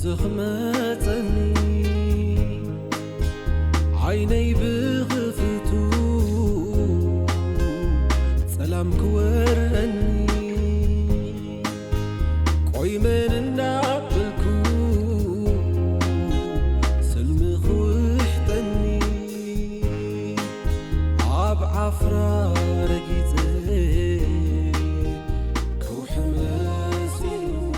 ትኽመጸኒ ዓይነይ ብኽፍቱ ጸላም ክወረኒ ቆይ መን እንዳበልኩ ስልሚ ክውሕጠኒ ኣብ ዓፍራ ረጊጸ ከውሒ መሲሉኒ።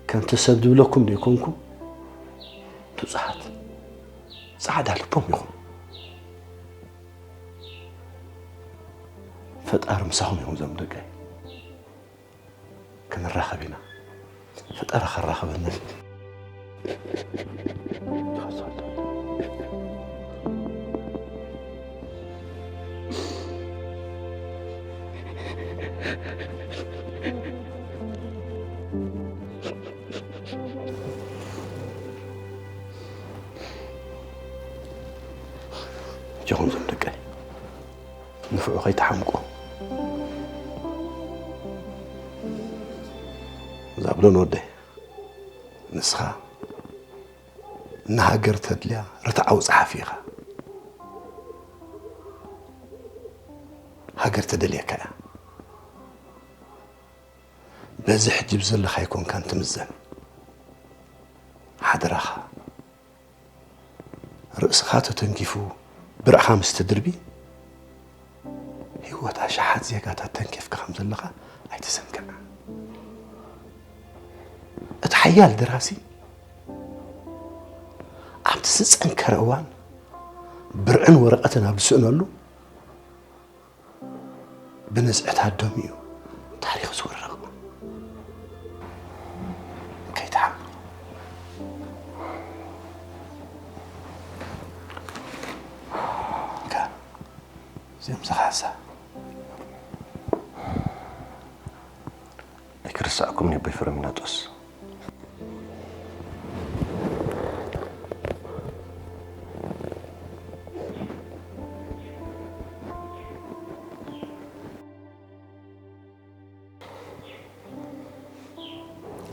ከምቲ ሰብ ዝብለኩም ዘይኮንኩም ትጹሓት ጻዕዳ ልቦም ኢኹም። ፈጣሪ ምሳኹም ይኹን ዞም ደቀይ። ክንራኸብ ኢና። ፈጣሪ ከራኸበና። ጀኹም ዞም ደቀይ ንፍዑ ከይተሓምቁ ዛብሎን ወደይ ንስኻ ንሃገር ተድልያ ርትዓዊ ጸሓፊ ኢኻ። ሃገር ተደልየካ እያ። በዚ ሕጂ ብዘለኻ ኣይኮንካን ትምዘን። ሓደራኻ ርእስኻ ተተንኪፉ ብርዕኻ ምስ ትድርቢ ህይወት ኣሽሓት ዜጋታት ተንኪፍካ ከም ዘለኻ ኣይትዘንግዕ። እቲ ሓያል ደራሲ ኣብቲ ዝጸንከረ እዋን ብርዕን ወረቐትን ኣብ ዝስእነሉ ብንዝዕታት ደሙ እዩ ታሪኽ ዝውረቕ። ከይትሓም። እዚኦም ዝኻሳ ኣይክርሳዕኩም ነቦይ ፍረሚናጦስ።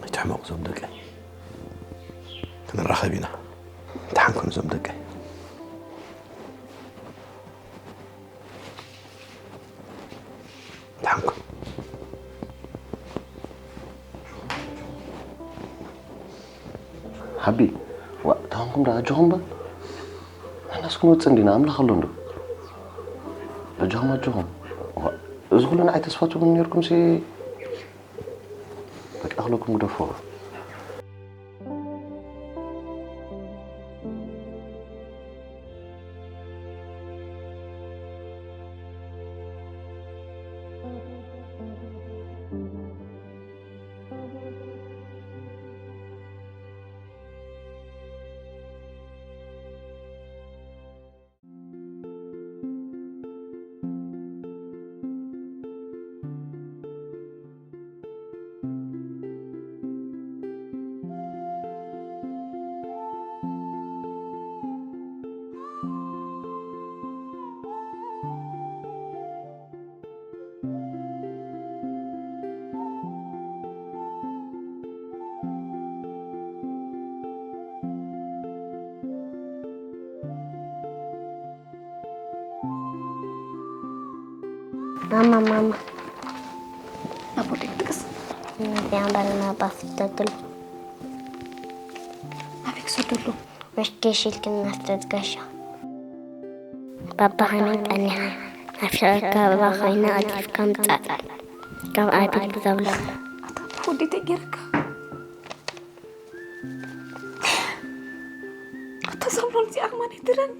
ኣይትሕመቑ ዞም ደቀይ። ክንራኸብ ኢና። ተሓንከኑ ዞም ደቀይ። ተሓንከኑ። ሓቢ፣ ዋ፣ ተኾንኩም ደኣ ኣጆኹም በል። ንሕናስ ክንወጽእ እንዲና፣ ኣምላኽ ኣሎ እንዶ። ኣጆኹም፣ ኣጆኹም። ዋ፣ እዚ ኩሉ ንዓይ ተስፋ ትህቡኒ ነይርኩምሲ፣ በቃ፣ ኣኽለኩም ግደፎ። ማማ፣ ማማ። ናብ ወደይ ክትቅስ? ነዚኣ እምበር ናብ ኣፍ ትሰደሉ። ኣበይ ክሰደሉ? መሽደሽ ኢልክን ናፍጠት ጋሻ። ባባ ከመይ ቀኒኻ? ናፊቐካ ኣብኣ ኮይነ ቀልጢፍካ ምጻእ። ካብ ኣቤል ብዘብሎ። ኣታ ወዲ ተጌርካ። ኣታ ዘብሎን እዚኣ ከማን ኣይትረን።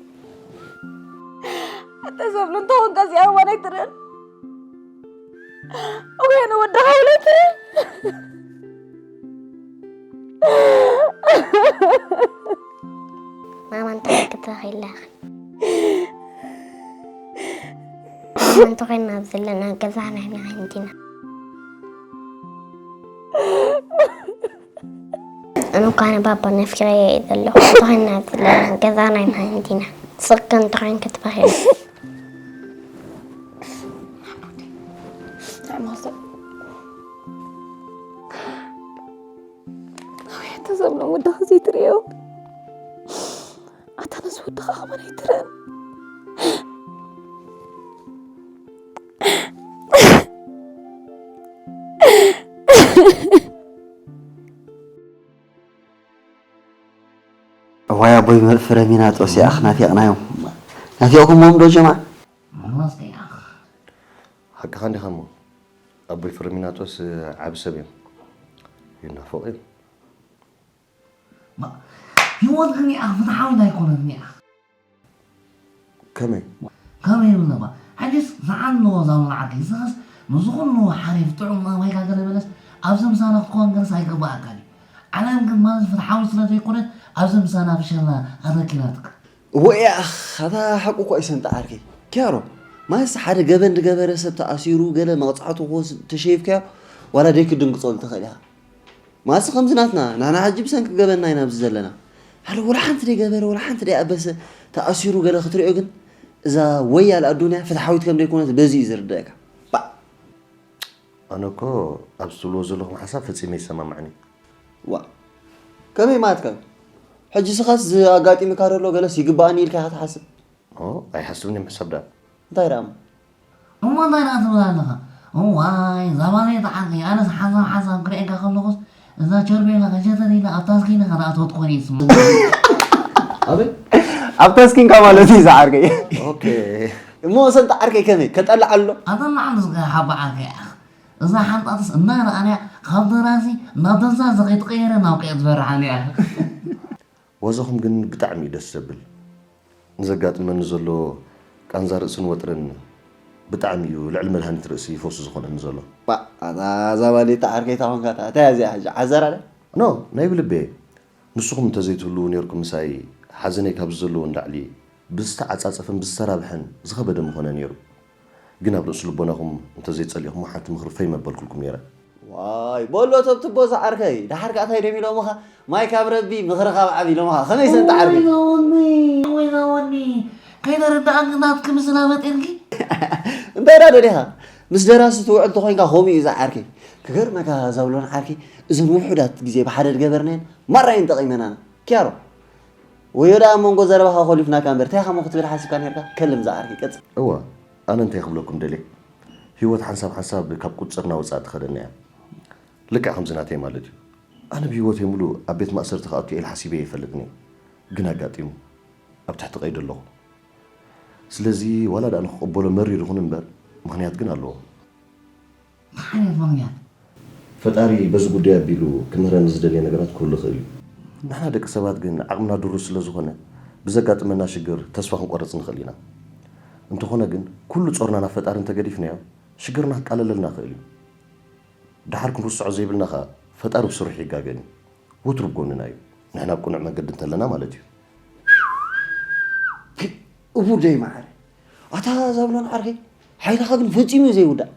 ኣታ ዘብሎን ተኾንካ እዚኣ ከማን ኣይትረን። ወይነ ወዲ ሃውለት። ማማ እንታይ ክትረኺ ኣለኺ? ማማ እንተኾይንና ኣብ ዘለና ገዛ ናይ መን እንዲና? ኣነ እኳ ንባባ ነፊረ እየ ዘለኹ። እንተኾይና ዘለና ገዛ ናይ መሃንዲና ስቕ ክንትኾይን ክትበኽዮ። ኣታ ነዚ ወድኻ ከመን ኣይትርእን? እዋይ ኣቦይ ፍረሚናጦስ ያኽ ናፊቕናዮም። ናፊቕኩሞም ዶ ጀማዓ? ሓቅኻ እንዲኻ እሞ ኣቦይ ፍረሚናጦስ ዓቢ ሰብ እዮም። ይናፈቑ እዮም። ህይወት ግን ይኣ ፍትሓዊት ኣይኮነትን ይኣ። ከመይ? ከመይ ይብለባ? ሕጅስ ዝዓለዎ ዛብሎ ዓዲ ዝኸስ ምስዚ ኩሉ ሓሪፍ ጥዑም ማይ ጋገረ በለስ ኣብዚ ምሳና ክትኮን ገርስ ኣይግባኣካን እዩ። ዓለም ግን ማለት ፍትሓዊት ስለ ዘይኮነት ኣብዚ ምሳና ብሸላ ኣረኪናትካ። እወ ያኽ ኣታ ሓቁ እኮ እዩ ሰንጣ ዓርከይ ኪያሮ። ማለትስ ሓደ ገበን ዝገበረ ሰብ ተኣሲሩ ገለ መቕጻዕቱ ክወስድ ተሸይፍካዮ ዋላ ደይክድንግጸሉ ትኽእል ኢኻ። ማለትስ ከምዚ ናትና ንሕና ሕጂ ብሰንኪ ገበንና ኢና ኣብዚ ዘለና። ሓደ ወላ ሓንቲ ደይገበረ ወላ ሓንቲ ደይኣበሰ ተኣሲሩ ገለ ክትሪኦ ግን እዛ ወያል ኣዱንያ ፍትሓዊት ከም ደይኮነት በዚ እዩ ዝርደኣካ። ባእ። ኣነ እኮ ኣብዚ ትብልዎ ዘለኹም ሓሳብ ፈጺመ ይሰማማዕን እዩ። ዋእ ከመይ ማለትካ እዩ? ሕጂ ስኻስ እዚ ኣጋጢሙካ ዘሎ ገለስ ይግበኣኒ ኢልካ ኢኻ ትሓስብ? ኦ ኣይሓስብን እየ ምሕሳብ ደኣ። እንታይ ደኣ እሞ? እሞ እንታይ ደኣ ትብል ኣለኻ? እዋይ እዛ ባለይ ተዓርቂ ኣነስ ሓንሳብ ሓንሳብ ክርእየካ ከለኹስ እዛ ቸርቤላ ከሸተት ኢላ ኣብታ ስኪን ኢኻ ትኣትወት ኮይኑ ይስምዓኒ። ኣበይ? ኣብታ ስኪንካ ማለት እዩ ዝዓርከይ። ኦኬ። እሞ ሰንጣ ዓርከይ ከመይ ከጠልዕ ኣሎ? ኣጠላዕሉስ ሓባ ዓርከይ ኣኽ እዛ ሓንጣጥስ እናረኣናያ ካብ ደራሲ ናብ ተንሳሲ ከይትቐየረ ናብ ቀየት ዝበርሓኒ እያ። ዋዛኹም ግን ብጣዕሚ እዩ ደስ ዘብል። ንዘጋጥመኒ ዘሎ ቃንዛ ርእስን ወጥርን ብጣዕሚ እዩ ልዕሊ መድሃኒት ርእሲ ፈውሲ ዝኾነኒ ዘሎ። ባእ ኣታ ዛባሊታ ዓርከይ ታኾንካ እታ እንታይ እዚኣ ሕጂ ዓዘር ኣለ? No ናይ ብልቢ እየ። ንስኹም እንተዘይትህልዉ ኔርኩም ምሳይ ሓዘነይ ካብዚ ዘለዎ ንላዕሊ ብዝተዓጻጸፈን ብዝተራብሐን ዝኸበደ ምኾነ ኔሩ። ግን ኣብ ርእሲ ልቦናኹም እንተዘይጸሊእኹሞ ሓንቲ ምኽሪ ፈይ መበልኩልኩም ነይረ። ዋይ በሎ ተብትቦ ዝዓርከይ ደሓር ከኣ ታይ ደም ኢሎምኻ ማይ ካብ ረቢ ምኽሪ ካብ ዓቢ ኢሎምኻ ከመይ ሰንጣ ዓርከይ። ወይናወኒ ወይናወኒ ከይተረዳኣኒ ናትኪ ምስላ መጢርኪ እንታይ ዳ ደሊኻ ምስ ደራሲ ትውዕል ተኾይንካ ከምኡ እዩ ዝዓርከይ። ክገርመካ ዛብሎን ዓርከይ እዘን ውሑዳት ግዜ ብሓደ ድገበርናየን ማራ እየን ጠቒመናና። ኪያሮ ወዮ ደኣ ኣብ መንጎ ዘረባኻ ኮሊፍናካ እምበር እንታይ ኢኻ እሞ ክትብል ሓሲብካ ኔርካ? ከልም ዝዓርከይ ቀጽል። እወ ኣነ እንታይ ክብለኩም ደልየ ህይወት ሓንሳብ ሓንሳብ ካብ ቁጽጽርና ወጻኢ ትኸደና እያ። ልክዕ ከምዚ ናተይ ማለት እዩ። ኣነ ብህይወተይ ሙሉእ ኣብ ቤት ማእሰርቲ ክኣቱ እየ ኢለ ሓሲበ ኣይፈልጥን እየ። ግን ኣጋጢሙ። ኣብ ትሕቲ ቀይዲ ኣለኹ። ስለዚ ዋላ ደኣ ንክቕበሎ መሪር ይኹን እምበር ምኽንያት ግን ኣለዎ። እንታይ ዓይነት ምኽንያት? ፈጣሪ በዚ ጉዳይ ኣቢሉ ክምህረኒ ዝደልዮ ነገራት ክህሉ ይኽእል እዩ። ንሕና ደቂ ሰባት ግን ዓቕምና ድሩት ስለ ዝኾነ ብዘጋጥመና ሽግር ተስፋ ክንቆርጽ ንኽእል ኢና። እንተኾነ ግን ኩሉ ጾርና ናብ ፈጣሪ እንተገዲፍናዮ ሽግርና ክቃለለልና ይኽእል እዩ። ደሓር ክንርስዖ ዘይብልና ኸኣ ፈጣሪ ብስርሑ ኣይጋገን እዩ። ወትሩ ኣብ ጎንና እዩ። ንሕና ኣብ ቅኑዕ መንገዲ እንተለና ማለት እዩ። እቡ ደይ መዓረ ኣታ ዛብሎን ዓርከይ ሓይልኻ ግን ፈጺሙ እዩ ዘይውዳእ።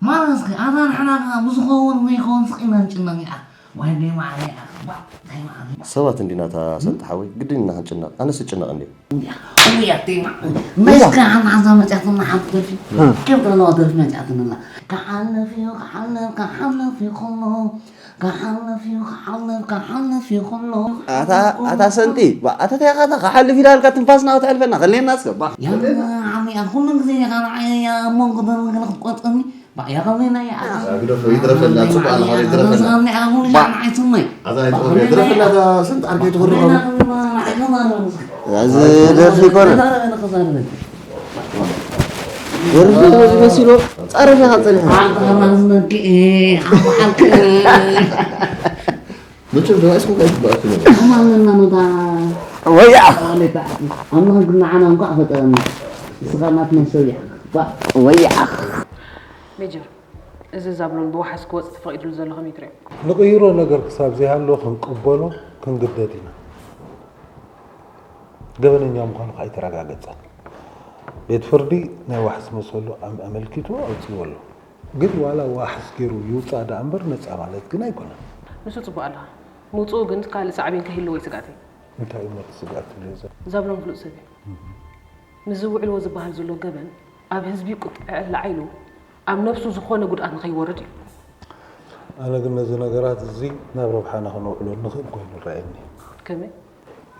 ማለትስ ኣታ ንሕና ከኣ ብዝኸውን ዘይከውን ስቕ ኢልና ንጭነቕ ይኣ ዋይ ደይ መዓረ ይኣ ባ ደይ መዓረ። ሰባት እንዲና እታ ሰልጢ ሓወይ ግድን ኢና ክንጭነቕ ኣነስ እጭነቕ እንድየ። ውይ ኣደይ መዓረ መሽካ ሓዛ መጫትና ሓንቲ ደርፊ ከም ዘለዋ ደርፊ መጫትና ክሓልፍ እዩ ክሓልፍ ክሓልፍ እዩ ከሎ ክሓልፍ እዩ ክሓልፍ ክሓልፍ እዩ ከሎ ኣታ ኣታ ሰልጢ ባ ኣታ እንታይ ኢኻ እታ ክሓልፍ ኢላልካ ትንፋስና ከተሕልፈና ከልየና እስከ ባ ያላ ዓሚኣ ኩሉ ግዜ ኢኻ ንዓይ ኣብ መንጎ ደርቢ ገለ ክትቆርጸኒ ባ ያኸለና ይኣ ግደፎ ይድረፈልና ጽቡቕ ኣለኻ ይድረፈልና ዝቐኒ ኣሁን ባ ንዓይ ስመይ ኣዛ ይጥበብ ይድረፈልና እዛ ሰንጣር ከይትወርቕ እዚ ደርፊ ኮነ ወርዲ ዝመሲሎ ጻረፍ ኢኻ ጸኒሕና መቸም ተባኢስኩም ከይትባኣቱ ኣለና መታ ወያ ኣምላኽ ግን ንዓና እንኳዕ ፈጠረና ንስኻ ናትና ሰብ ኢኻ ወያ ሜጀር፣ እዚ ዛብሎን ብዋሕስ ክወጽእ ተፈቒድሉ ዘሎ ከመይ ትሪኦ? ንቕይሮ ነገር ክሳብ ዘይሃሎ ክንቅበሎ ክንግደድ ኢና። ገበነኛ ምዃኑ ከኣ ኣይተረጋገጸን። ቤት ፍርዲ ናይ ዋሕስ መሰሉ ኣም- ኣመልኪቱ ኣውጺእዎ ኣሎ። ግን ዋላ ዋሕስ ገይሩ ይውጻእ ደኣ እምበር ነጻ ማለት ግን ኣይኮነን። ንሱ ጽቡቕ ኣለኻ። ምውፅኡ ግን ካልእ ሳዕቤን ከይህልዎ እዩ ስግኣተይ። እንታይ እዩ መርት ስግኣት ትብልዮ ዘ ዛብሎን ፍሉጥ ሰብ እዩ። ምስ ዝውዕልዎ ዝበሃል ዘሎ ገበን ኣብ ህዝቢ ቁጥዐ ለዓይሉ ኣብ ነብሱ ዝኾነ ጉድኣት ንኸይወርድ እዩ። ኣነ ግን ነዚ ነገራት እዚ ናብ ረብሓና ክነውዕሎ ንኽእል ኮይኑ ይረኣየኒ። ከመይ?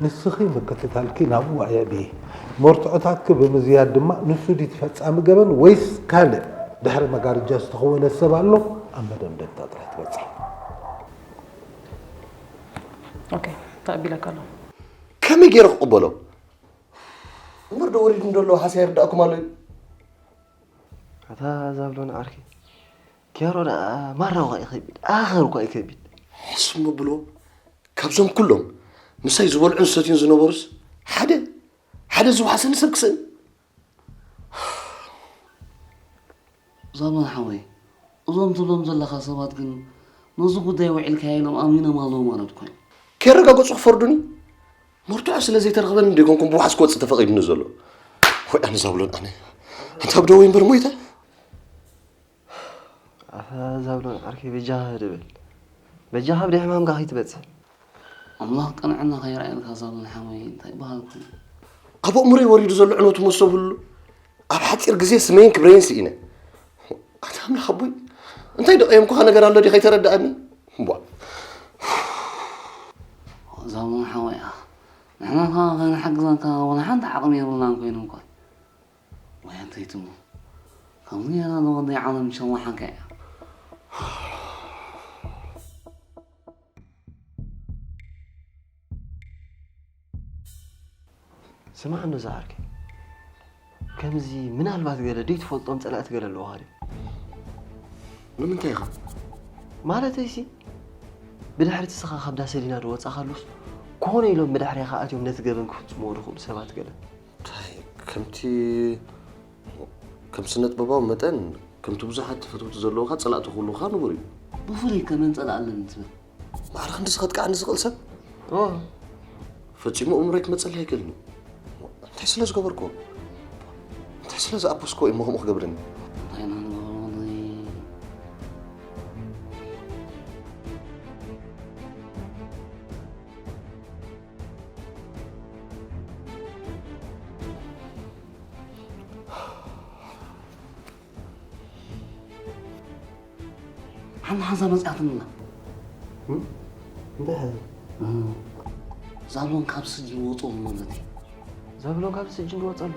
ንስኺ ምክትታልኪ ናብኡ ኣየዕቢ፣ መርትዖታትኪ ብምዝያድ ድማ ንሱ ድዩ ፈጻሚ ገበን ወይስ ካልእ ድሕሪ መጋረጃ ዝተኸወለ ሰብ ኣሎ ኣብ መደምደምታ ጥራሕ ትበጽሒ። ኦኬ፣ ተቐቢለካ ኣለኹ። ከመይ ገይረ ክቕበሎ? እምበር ዶ ወሪዱ እንደሎ ሓሳይ ይርዳእኩም ኣሎ እዩ። ኣታ ዛብሎን ዓርኪ ኪያሮ ደኣ ማራ እኳ እዩ ከቢድ፣ ኣኸር እኳ እዩ ከቢድ። ሕስም ብሎ ካብዞም ኩሎም ምሳይ ዝበልዑን ዝሰትዩን ዝነበሩስ ሓደ ሓደ ዝወሓሰኒ ሰብ ክስእን። ዛብሎን ሓወይ፣ እዞም ትብሎም ዘለኻ ሰባት ግን ነዚ ጉዳይ ውዒልካዮ ኢሎም ኣሚኖም ኣለዉ ማለት ኮይኑ። ከየረጋገፁ ክፈርዱኒ መርትዖ ስለ ዘይተረኽበኒ እንደ ኮንኩም ብዋሕስ ክወፅእ ተፈቒዱኒ ዘሎ። ወይ ኣነ ዛብሎን ኣነ ኣንታ ኣብ ደወይ እምበር ሞይተ። ኣታ ዛብሎን ዓርከይ በጃኻ ድብል በጃኻ ብደይ ሕማምካ ከይትበጽሕ። ኣምላኽ ቅንዕና ከይረኣየልካ ዛብሎን ሓወይ እንታይ ይበሃል ኮይኑ። ኣብ ኣእምሮይ ወሪዱ ዘሎ ዕንወት መሰብ ሁሉ ኣብ ሓፂር ግዜ ስመይን ክብረይን ስኢነ። ኣታ ኣምላኽ ኣቦይ እንታይ ደቐየምኩኻ ነገር ኣሎ ዲ ከይተረዳእኒ? እምቧ ዛብሎን ሓወይ ንሕና ከ ከይንሓግዘካ ወላ ሓንቲ ዓቕሚ የብልናን ኮይኑ እኳ። ወይ ኣንተይትሞ ከምዚ ጌርና ንወደይ ዓለም ሸዋሓንካ እያ። ስማዕ እንዶ ዝዓርከይ ከምዚ ምናልባት ገለ ደይ ትፈልጦም ጸላእቲ ገለ ኣለዋኻ ድዮም? ንምንታይ ኢኻ? ማለተይሲ ብድሕሪ እቲ ስኻ ካብ ዳሰሊና ዶ ወጻኻሉስ ኮነ ኢሎም ብድሕሬኻ ኣትዮም ነቲ ገበን ክፍጽምዎ ዝኽእሉ ሰባት ገለ? እንታይ ከምቲ ከም ስነጥበባዊ መጠን ከምቲ ብዙሓት ተፈተውቲ ዘለውኻ ጸላእቲ ክህልውኻ ንቡር እዩ። ብፍሉይ ከመን ጸላእ ኣለኒ ትብል? ማዕረ ክንድዚ ከጥቅዓኒ ዝኽእል ሰብ ኦ ፈጺሙ እምሮይ ክመጸለይ ኣይክእልን እዩ። እንታይ ስለ ዝገበርክዎ እንታይ ስለ ዝኣበስክዎ እሞ ከምኡ ክገብረኒ? እንታይ ኢና ንገብሮ ወደይ? ሓንቲ ሓንሳብ መፅኣትንና እንታይ ሓዚ ዛብሎን ካብ ስጅን ወፅኦም ማለት እዩ። ዛብሎን ካብ ስጅን ዝወፀሉ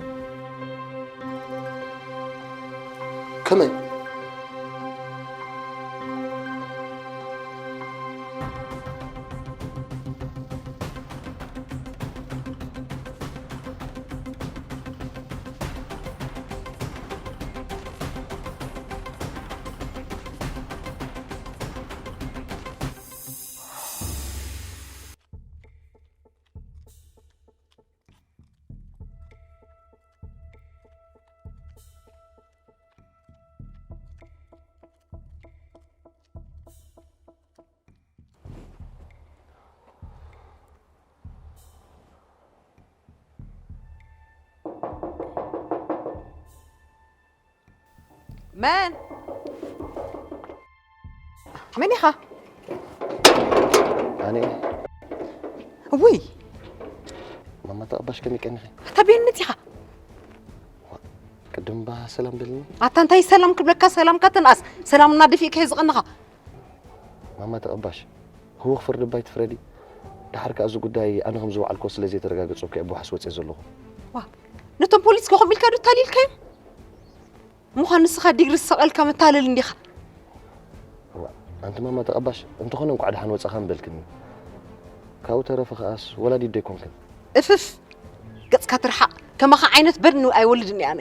ከመይ? መን መን ኢኻ? ኣነ እውይ ማማ ተቐባሽ ከመይ ቀኒኺ? ኣታ ቤን መፂኻ? ቅድም ባ ሰላም በልኒ። ኣታ እንታይ ሰላም ክብለካ? ሰላምካ ትንኣስ። ሰላምና ደፊእካ እዩ ዝቐንኻ። ማማ ተቐባሽ ህውኽ ፍርዲ ባይ ትፍረዲ። ድሓር ከኣ እዚ ጉዳይ ኣነ ከም ዝወዓልኮ ስለ ዘይተረጋገጸ እኮ እየ ብዋሕስ ወጽየ ዘለኹ። ዋ ነቶም ፖሊስ ከ ከምኡ ኢልካ ዶ ታሊልካዮም? ምዃን ንስኻ ዲግሪ ዝሰቐልካ መታለል እንዲኻ። ዋ ኣንቲ ማማ ተቐባሽ እንተኾነ እንቋዕ ደሓን ወጻኻ ምበልክኒ። ካብኡ ተረፈ ከኣስ ወላዲት ዶ ኣይኮንክን? እፍፍ ገጽካ ትርሓቕ። ከማኻ ዓይነት በድኒ ኣይወልድን እየ ኣነ።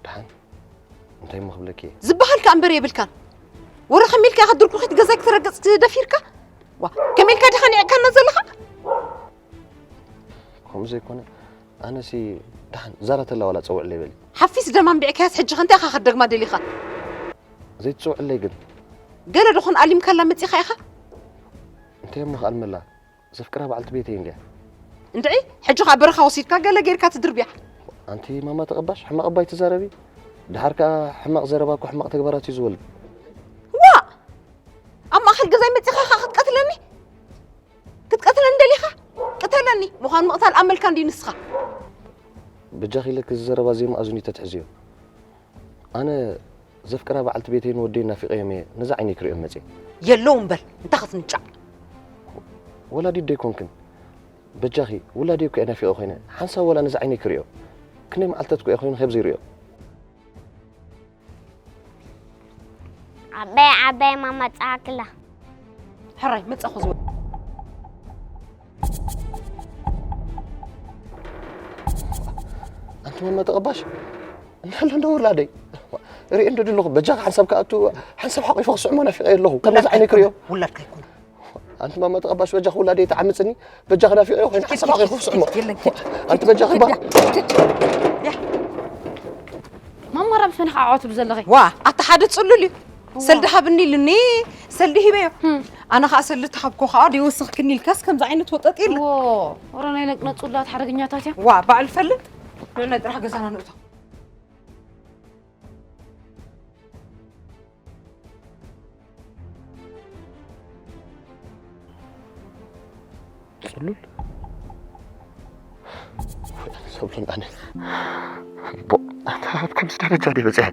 ደሓን እንታይ እሞ ክብለኪ እየ? ዝበሃል ከኣ እምበር የብልካን። ወረ ከመይ ኢልካ ኢኻ ድርኩኺት ገዛይ ክትረግጽ ደፊርካ? ዋ ከመይ ኢልካ ዲኻ ንዒቕካና ዘለኻ? ከምኡ ዘይኮነ ኣነሲ ደሓን ዛራ ተላ ዋላ ጸውዕለይ በሊ። ሓፊስ ደም ኣንቢዕካያስ ሕጂ ከ እንታይ ኢኻ ክትደግማ ደሊኻ? ዘይትጽውዕለይ ግን። ገለ ዶ ኮን ኣሊምካላ መጺኻ ኢኻ? እንታይ እሞ ክኣልመላ? ዘፍቅራ በዓልቲ ቤተይ እንድያ። እንድዒ ሕጂ ኸኣ በረኻ ወሲድካ ገለ ጌርካ ትድርብያ። ኣንቲ ማማ ተቐባሽ ሕማቕ እባ ኣይትዛረቢ። ድሓር ከኣ ሕማቕ ዘረባ እኮ ሕማቕ ተግባራት እዩ ዝወልድ። ዋእ! ኣብ ማእከል ገዛይ መጺኻ ኢኻ ክትቀትለኒ? ምዃኑ ምቕታል ኣመልካ እንዲ ንስኻ። በጃኺ ኢለኪ እዚ ዘረባ እዚ መኣዝኑ ተትሕዝዮ። ኣነ ዘፍቅራ በዓልቲ ቤተይን ወደይን ናፊቐዮም እየ ነዛ ዓይነይ ክሪኦም መፅየ። የለውን በል፣ እንታይ ክትንጫዕ? ወላዲት ዶ ኣይኮንክን? በጃኺ፣ ውላደይ እኮ እየ ናፊቐ ኮይነ፣ ሓንሳብ ወላ ነዚ ዓይነይ ክርእዮ። ክንደይ መዓልትታት እኮ እየ ኮይኑ ከብዚ ይርእዮ። ዓባይ ዓባይ ማማ ጸሓክላ። ሕራይ፣ መጻኹ ዝወ- ኣንቲ ማማ ተቐባሽ፣ እናሎ እንዶ ውላደይ። ርእየ እንዶ ደለኹ፣ በጃኻ ሓንሳብ ክኣቱ፣ ሓንሳብ ሓቂፈ ክስዕሞ ናፊቐ ኣለኹ። ካብ ነዚ ዓይነይ ክርእዮ። ውላድካ ኣይኮነ። ኣንቲ ማማ ተቐባሽ በጃኺ ውላደይ ተዓምጽኒ፣ በጃኺ ናፊቐዮ ኮይነ ሓንሳብ ሓቂፈ ክስዕሞ። የለን፣ ኪድ፣ ኣንቲ በጃኺ ባ- ኪድ፣ ኪድ። ያ። ማማ ራብ ፈንኻ ዓዋቱ ብዘለኺ። ዋ፣ ኣታ ሓደ ጽሉል እዩ። ዋ። ሰልዲ ሃብኒ ኢልኒ፣ ሰልዲ ሂበዮ። ህም። ኣነ ኸኣ ሰልዲ ተሃብኮ ኸኣ ደይወሰኽክኒ ኢልካስ ከምዚ ዓይነት ወጠጥ የለ። ዎ፣ ወረ ናይ ነቅነጹላት ሓደገኛታት እዮም። ዋ፣ ባዕሉ ፈልጥ። ንዕና ጥራሕ ገዛና ንእቶ። ጽሉል ሰብሉን ኣነ ቦ ኣታ ኣብ ከምዚ ደረጃ ድየ በጺሐ?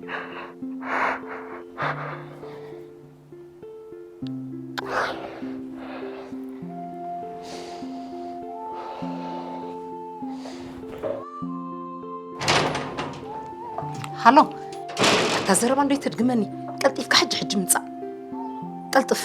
ሃሎ፣ ኣታ ዘረባ እንዶ ተድግመኒ። ቀልጢፍካ ሕጂ ሕጂ ምጻእ። ቀልጥፍ።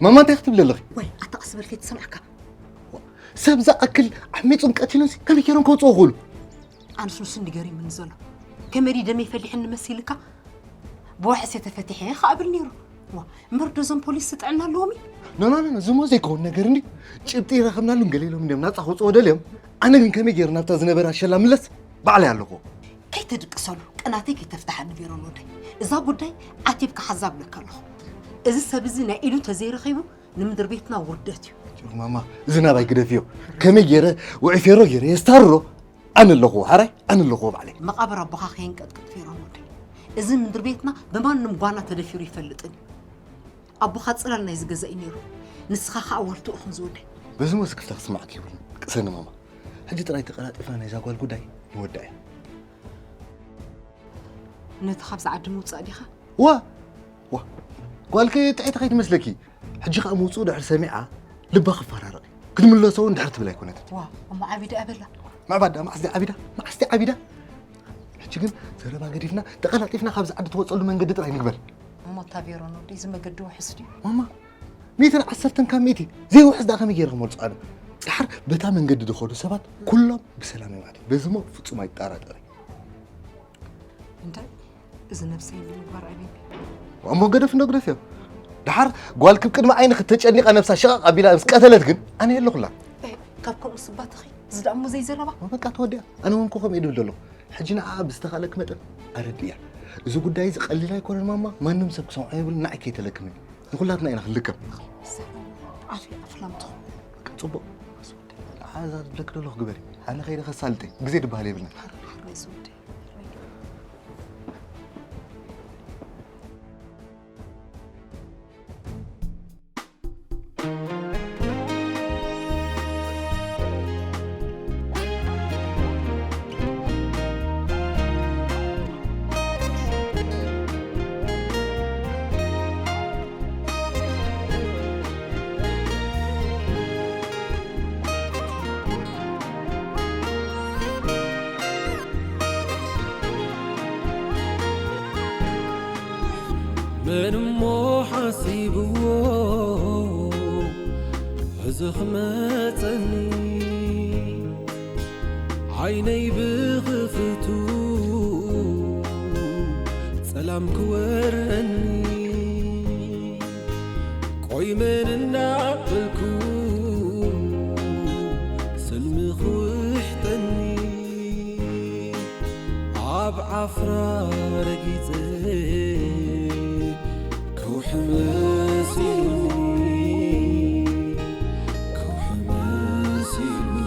ማማ እንታይ ክትብሊ ኣለኺ? ወይ ኣታ ቀስ በል ከይትሰምዓካ። ሰብ ዝኣክል ዓሚጹን ቀቲሉን ሲ ከመይ ገይሮም ከውፅኡ ይኽእሉ? ኣንስ ንሱ እንዲ ገሪሙኒ ዘሎ ከመይ ደመይ ፈሊሕኒ መሲልካ? ብዋሕስ እየ ተፈቲሐ ክኣብል ነይሩ። ዋ እምበር ዶ እዞም ፖሊስ ጥዕና ኣለዎም እዩ? ኖ ኖ ኖ ዝሞ ዘይከውን ነገር እንዲ ጭብጢ ይረኸብናሉ ገለ ኢሎም እንዲም ናፃ ከውፅኦ ደልዮም። ኣነ ግን ከመይ ገይሩ ናብታ ዝነበራ ሸላ ምለስ ባዕለይ ኣለኹ። ከይተድቅሰሉ ቅናተይ ከይተፍትሓኒ ቬሮን ወደይ። እዛ ጉዳይ ዓቲብካ ሓዛ ብለካ ኣለኹ። እዚ ሰብ እዚ ናይ ኢዱ እንተዘይረኺቡ ንምድሪ ቤትና ውርደት እዩ። ጭሩ ማማ እዚ ናባይ ግደፍዮ። ከመይ ገይረ ውዒ ፌሮ ገይረ የስታርሮ? ኣነ ኣለኹ ሓራይ ኣነ ኣለኹ ባዕለይ። መቓብር ኣቦኻ ከየንቀጥቅጥ ፌሮን ወደይ። እዚ ምድሪ ቤትና ብማንም ጓና ተደፊሩ ይፈልጥን እዩ። ኣቦኻ ጽላል ናይዚ ገዛ እዩ ነይሩ። ንስኻ ኸኣ ዋልትኡ ኢኹም ዝወደይ። በዚ ሞስ ክፍታ ክስማዕኪ ይብሉን ቅሰኒ ማማ። ሕጂ ጥራይ ተቐላጢፍና ናይዛ ጓል ጉዳይ ንወድኣ እያ። ነቲ ካብዚ ዓዲ ምውጻእ ዲኻ? ዋ ዋ ጓልከ ጥዕቲ ከይትመስለኪ። ሕጂ ኸኣ ምውጽኡ ድሕሪ ሰሚዓ ልባ ክፈራረቕ እዩ። ክትምለሶ እውን ድሕር ትብል ኣይኮነትን። ዋ እሞ ዓቢዳ እያ በላ። ምዕባዳ መዓስ ድያ ዓቢዳ? መዓስ ድያ ዓቢዳ? ሕጂ ግን ዘረባ ገዲፍና ተቐላጢፍና ካብዚ ዓዲ ትወጸሉ መንገዲ ጥራይ ንግበር። እሞ እታ ቬሮን ወዲ እዚ መገዲ ውሕስ ድዩ? ማማ ሚእትን ዓሰርተን ካብ ሚእቲ ዘይውሕስ ደኣ ከመይ ገይረ ክመልሶ ኣነ? ድሓር በታ መንገዲ ዝኸዱ ሰባት ኩሎም ብሰላም እዮም ኣትዮም። በዚ እሞ ፍጹም ኣይጠራጠር። እንታይ እዚ ነብሰይ ንምግባር ኣቢኒ። እሞ ገደፍ እንዶ ግደፍዮ። ድሓር ጓል ክብ ቅድሚ ዓይኒ ክተጨኒቐ ነብሳ ሸቓቕ ኣቢላ ምስ ቀተለት ግን ኣነ የለኹላ። ካብ ከምኡ ስባትኺ እዚ ደኣ እሞ ዘይዘረባ። በቃ ተወዲኣ። ኣነ እውን ኮኸም እየ ድብል ዘለኹ። ሕጂ ንዓኣ ብዝተኻእለኪ መጠን ኣረድእያ። እዚ ጉዳይ እዚ ቀሊል ኣይኮነን ማማ፣ ማንም ሰብ ክሰምዖ የብሉን፣ ንዓይ ከይተለክምኒ። ንኹላትና ኢና ክንልከም። ዓፊ ኣፍላምትኹም። በቃ ጽቡቕ። ንዓኣ እዛ ዝብለኪ ዘለኹ ግበሪ። ኣነ ከይደ ከሳልጠይ። ግዜ ድበሃል የብልና። መን እሞ ሓሲብዎ እዚ ክመጸኒ ዓይነይ ብኽፍቱ ጸላም ክወረኒ ቆይ መን እናበልኩ ስልሚ ክውሕጠኒ ኣብ ዓፍራ ረጊጸ ከውሒ መሲሉኒ ከውሒ መሲሉኒ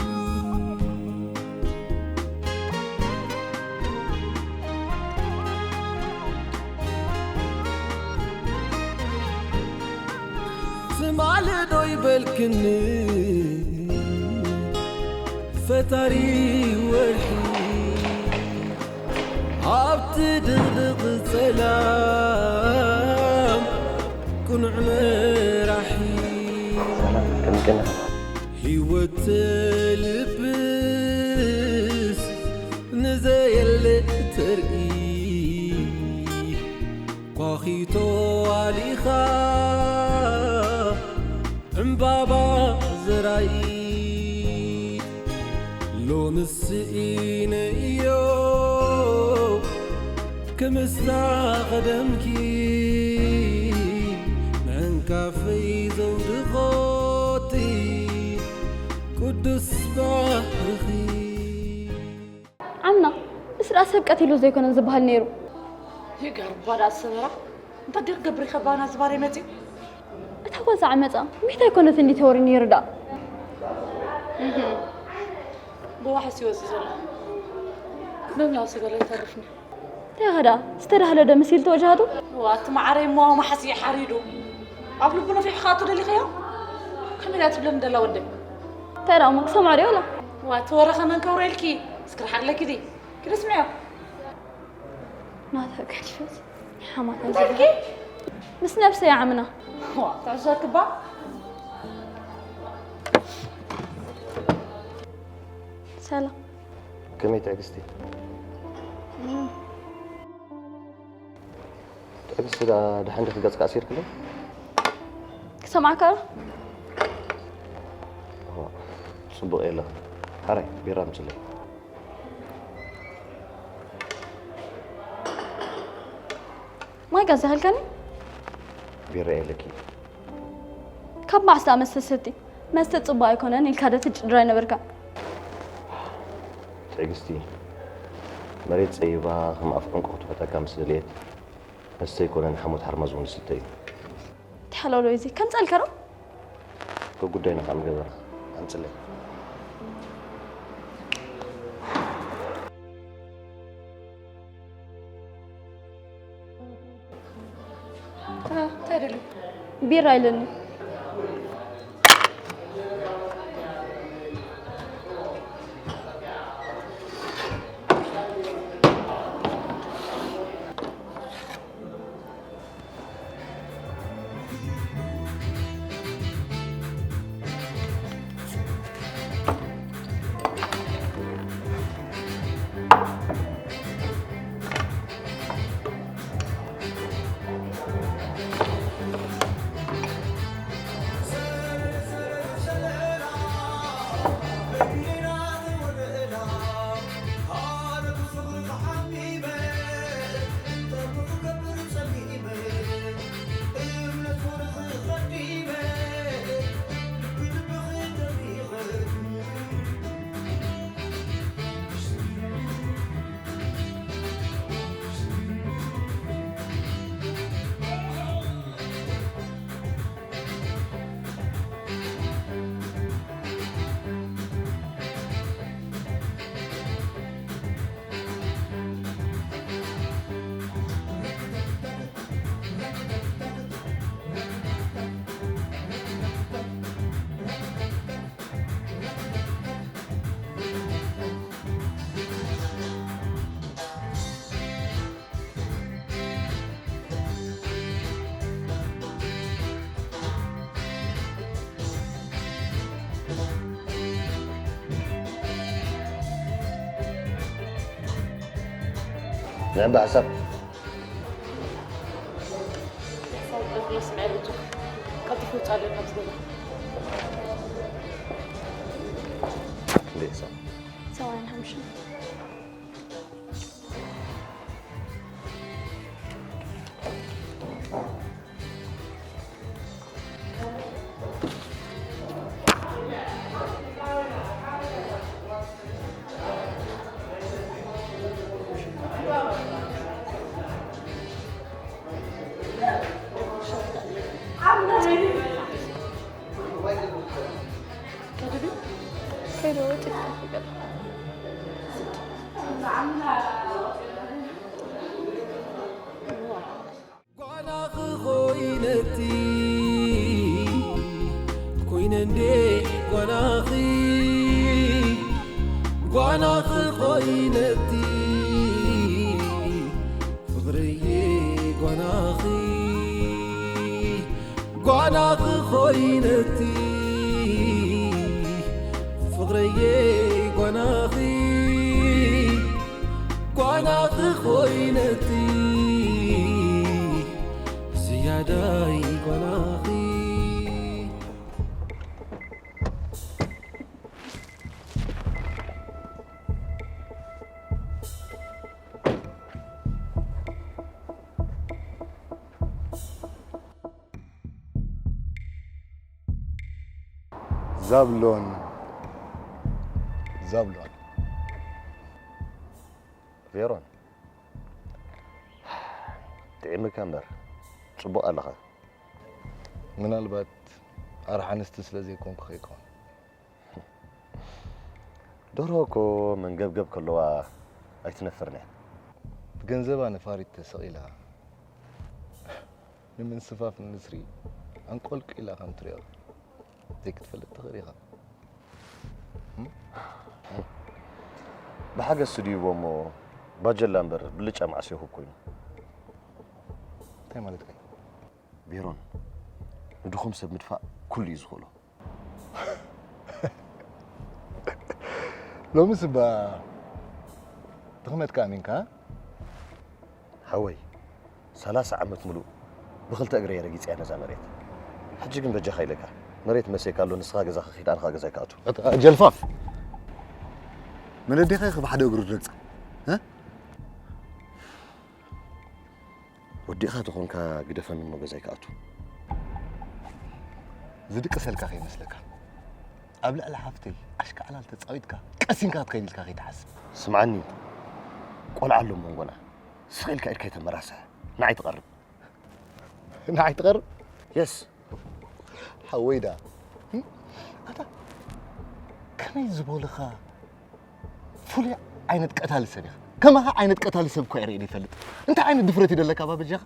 ለዶ ይበልክኒ ፈጣሪ ወርሒ ኣብቲ ድቕድቕ ጸላም ቅኑዕ መራሒ ሰላም ከምዝገና ህይወት ልብስ ንዘየለ ተርኢ ኳኺቶ ኣሊኻ ዕምባባ ዘራኢ ሎምስ ኢነ እዮ ክምስታ ቐደምኪ ምዕንካፈይ ዘውድኾቲ ቅዱስ ባህርኺ ዓምና፣ ምስ ደኣ ሰብ ቀቲሉ ዘይኮነን ዝበሃል ነይሩ። ይገርም ጓል ኣሰመራ። እንታይ ድዩ ክገብር ይኸባና ዝባር መፂ? እታ ጓዛ ዓመፃ፣ ሚሕታ ኣይኮነት እንዲ ተወሪኒ ይርዳእ። ብዋሕስ ይወፅእ ዘሎ። በምያው ስገሎ ይተርፍኒ። እንታይ ኸዳ፣ ዝተዳህለ ዶ መሲል ተወጃሃቱ? ዋቲ ማዓረይ እሞ መሓሲ ሓሪዱ። ኣብ ልቡ ነፊሑ ክኣቱ ደሊኸዮ? ከመይ እያ ትብለኒ ደላ ወደይ? እንታይ ደኣ እሞ ክሰምዖ ድዮ ወላ? ዋቲ ወረ ከመን ከውረ ኢልኪ? እስክሪ ሓርለኪ ዲ? ክደ ስምዕዮ። ናታ ገዲፈት ሓማታ ዝበሃል ምስ ነብሰይ ዓምና ዋ፣ ትዕዘክባ? ሰላም ከመይ ትዕግስቲ ትዕግስቲ ደኣ ድሓን ዲኺ ገጽካ ኣሲርክለይ ክሰምዓካ ዶ? ጽቡቕ የለ ሓራይ ቢራ ምጽለይ ማይ ገዛህልከኒ? ቢራ የለኪ ካብ መዓስ ደኣ መስተ ሰቲ? መስተ ጽቡቕ ኣይኮነን ኢልካ ዶ ትጭድራ ኣይነበርካን? ትዕግስቲ መሬት ጸይባ ከም ኣፍ ዕንቁ ክትውሕጠካ ምስ ደለየት መስተ ኣይኮነን ሓሞት ሓርማዝ እውን ዝስተ እዩ። ተሓላውሎ እዚ ከምጸልካ ዶ? ከጉዳይና ካብ ገዛ ኣምጽለይ እንታይ ደልዩ? ቢራ ኢለኒ። ንዕምባ ሓሳብ ሳውበት መስምዐ ልጁ ቀልጢፉ ውፃ ኣሎ ካብዚ ገዛ። እንዴት ሰው ሰማንያ ሓሙሽተ ጓና ክኾይነቲ ኮይነቲ ፍቕረየ ጓናኺ፣ ጓናኺ ኮይነቲ ፍቕረየ ጓናኺ፣ ጓናኺ ኮይነቲ ዝያዳይ ጓናኺ። ዛብሎን፣ ዛብሎን። ቬሮን፣ ጥዒምካ እምበር፣ ጽቡቕ ኣለኻ። ምናልባት ኣርሓ ኣንስቲ ስለ ዘይኮንኩ ከይኮን። ደርሆ እኮ መንገብገብ ከለዋ ኣይትነፍርን እያ። ብገንዘባ ነፋሪት ተሰቒላ፣ ንምንስፋፍ ንስሪ ኣንቆልቂላ ከም ትሪኦ ዘይክትፈልጥ ትኽእል ኢኻ። ብሓገዝ ስድይዎ እሞ ባጀላ እምበር ብልጫ ማዕስ ይኹብ ኮይኑ። እንታይ ማለትካ እዩ? ቬሮን፣ ንድኹም ሰብ ምድፋእ ኩሉ እዩ ዝኽእሎ። ሎምስ እባ ድኽመትካ ኣሚንካ? ሓወይ፣ ሰላሳ ዓመት ሙሉእ ብኽልተ እግረይ ረጊጸያ ነዛ መሬት። ሕጂ ግን በጃኻ ኢለካ፣ መሬት መሴካ ኣሎ፣ ንስኻ ገዛኻ ኺድ፣ ኣነ ኸኣ ገዛይ ክኣቱ። ኣታ ጀልፋፍ! መነዴኻ ኢኺ ብሓደ እግሩ ትረግጻ? እ? ወዲእኻ ተኾንካ ግደፈኒ እሞ ገዛይ ክኣቱ። ዝድቅሰልካ ከይመስለካ። ኣብ ልዕሊ ሓፍተይ ኣሽካዕላል ተጻዊትካ ቀሲንካ ክትከይድ ኢልካ ከይትሓስብ። ስምዓኒ፣ ቆልዓ ኣሎ መንጎና። ስቕ ኢልካ ኢድካ ኣይተመራስሕ። ንዓይ ትቐርብ። ንዓይ ትቐርብ? የስ። ሓወይ ደኣ። እም? ኣታ ከመይ ዝበልኻ ፍሉይ ዓይነት ቀታሊ ሰብ ኢኻ። ከማኻ ዓይነት ቀታሊ ሰብ እኮ እየ ርእየ ዘይፈልጥ። እንታይ ዓይነት ድፍረት እዩ ዘለካ እባ በጃኻ?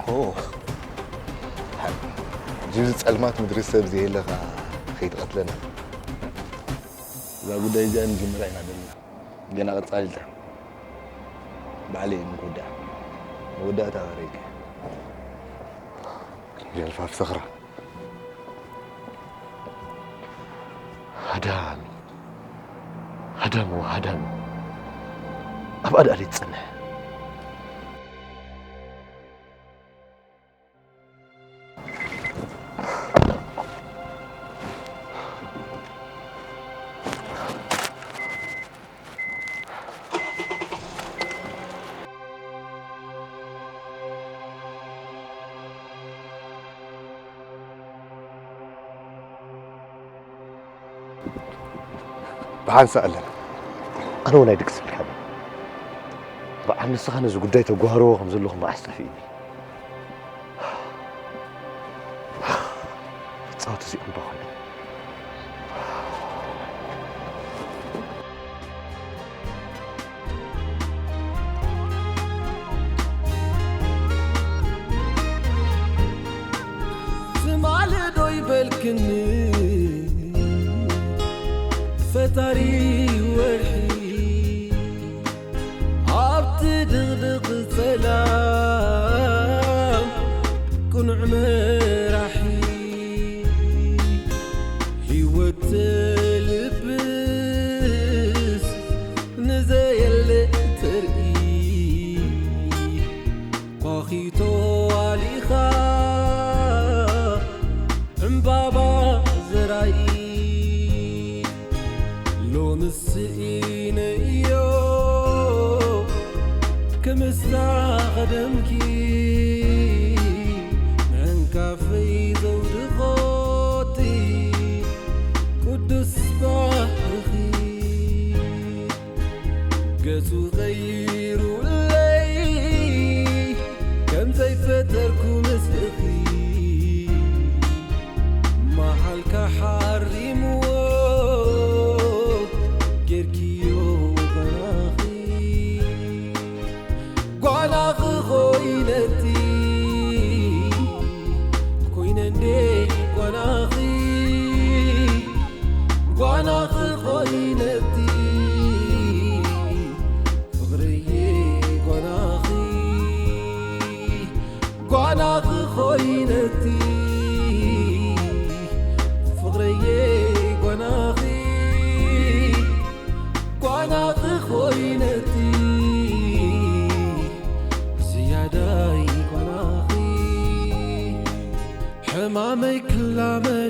ኦ፣ ሕጂ እዚ ጸልማት ምድሪ ሰብ ዘየለኻ ከይትቐትለና። እዛ ጉዳይ እዚኣ ንጅምራ ኢና ዘለና። ገና ቀጻሊ እታ ባዕለይ እየ ምክውድኣ። መወዳእታ ኣበረይከ። ጀልፋፍ ሰኽራ። ሃዳሚ። ሃዳሚ ወሃዳሚ። ኣብ ኣድኣለይ ትጸንሕ። ብሓንሳእ ኣለና። ኣነ እውን ኣይድቅስልካን እየ። በዓል ንስኻ ነዚ ጉዳይ ተጓህርዎ ከም ዘለኹም መዓስ ጠፊእኒ። መጻወቲ እዚኦም ዶ ኾይኑ? ትማሊ ዶ ይበልክኒ ፈጣሪ ወርሒ ኣብቲ ድቕድቕ ጸላም ቅኑዕ መራሒ ህይወት ልብስ ንዘየለ ተርኢ ኳኺቶ ኣሊኻ ዕምባባ ዘራኢ ሎምስ ስኢነዮ ክምስታ ቐደምኪ ምዕንካፈይ ዘውድቖቲ ቅዱስ ባህርኺ ገጹ ቐይሩለይ ከም ዘይፈጠርኩ ምስልኺ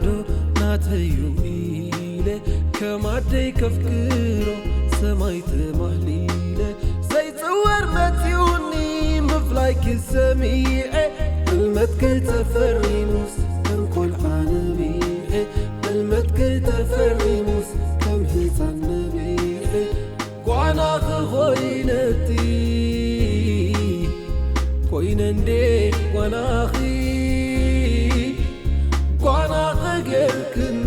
ዶ ናተዩ ኢለ ከም ኣደይ ከፍቅሮ ሰማይ ተማህሊለ ዘይጽወር መጺኡኒ ምፍላይኪ ሰሚዐ ሕልመትኪ ተፈሪሙስ ከም ቆልዓ ነቢዐ ሕልመትኪ ተፈሪሙስ ከም ህፃን ነቢዐ ጓናኺ ኮይነቲ ኮይነ እንዴ ጓናኺ ጓናኺ ጌርክኒ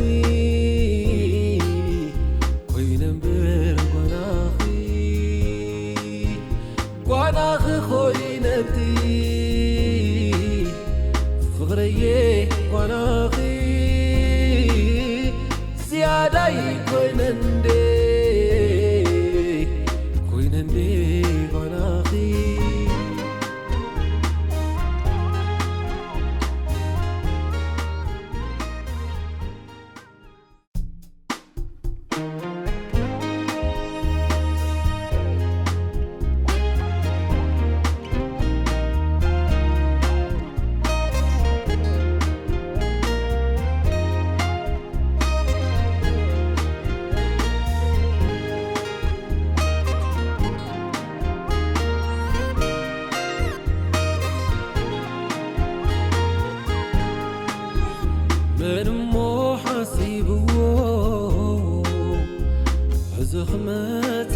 ኮይነ እምበር ጓናኺ ጓናኺ ኮይነቲ ፍቕረየ ጓናኺ ዝያዳይ ኮይነ እንዴ ኮይነ እንዴ ጓናኺ መን እሞ ሓሲብዎ ሕዚ ክመጻ